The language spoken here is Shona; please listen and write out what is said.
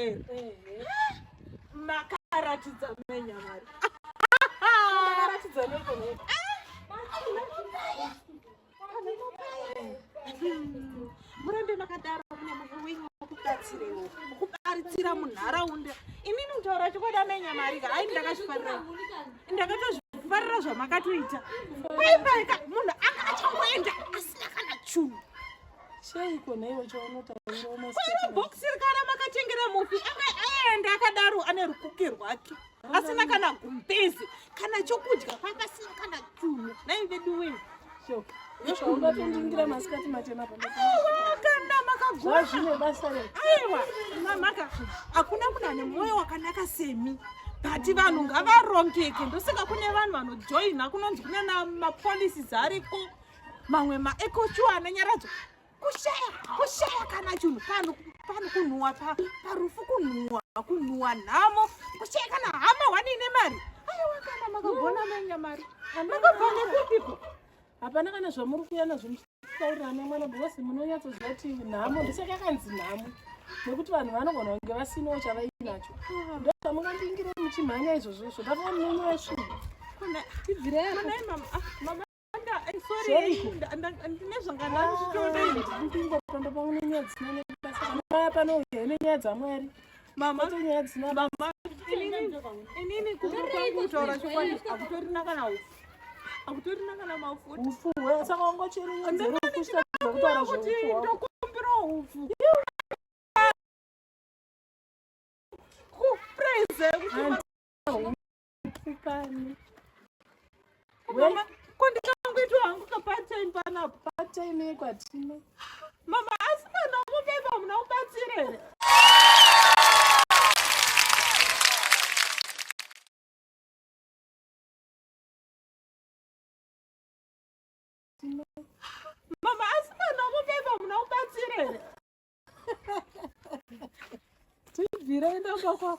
here? Makaratidza menya mari. Makaratidza neko neko. Murambe makadaro mune mwoyo wenyu wokubatsirewo kubatsira munharaunda. Inini kutaura chokwadi amenya mari ka ai ndakazvifarira. Ndakatozvifarira zvamakatoita. Kwaipaika munhu anga achangoenda asina kana chunhu. Cheiko naiwe chaunotaura masikati. Bhokisi rikana makatengera mufi anga aenda akadaro ane rukuke rwake asina kana gumbezi kana chokudya kwakasina kana chunhu nai vedu wee Zvaungatondingira masikati machena Aiwa kana makagona zvine basa rei? Aiwa mamaka hakuna munhu ane mwoyo wakanaka semi but vanhu ngavarongeke ndosaka kune vanhu vanojoina kunonzi kune mapolicies ariko mamwe maecochu anonyaradzwa kushaya kushaya kana chinhu pano pano kunhuwa parufu kunhuwa kunhuwa nhamo kushaya kana hama wani ine mari aiwa kana makagona menya mari makabva nekupiko Hapana kana zvamuri kuuya nazvo muchitaurirana nemwana because munonyatsoziva kuti nhamo ndosaka yakanzi nhamo nekuti vanhu vanogona kunge vasinawo chavainacho ndozvamungandingire muchimhanya izvozvo izvo ndafunga munonyaya svina tibvirei mama ndinezvanganandingotombo pamwe nenyaya dzisina nebasa maya panouya nenyaya dzamwari mama nyaya dzisina mama inini kutaura chokwadi hakutorina kana ufu hakutorina kana mafuta ufu saka wangocherekutaura kuti ndokumbirawo ufu kupraise kuti Kupani. Mama, ko ndikangoitwa hangu ka part time panapa. Part time yeko hatina. Mama, asi kana mupepa muna kubatsira here? Mama, asi kana mupepa muna kubatsira here? Tibvire enda kwako.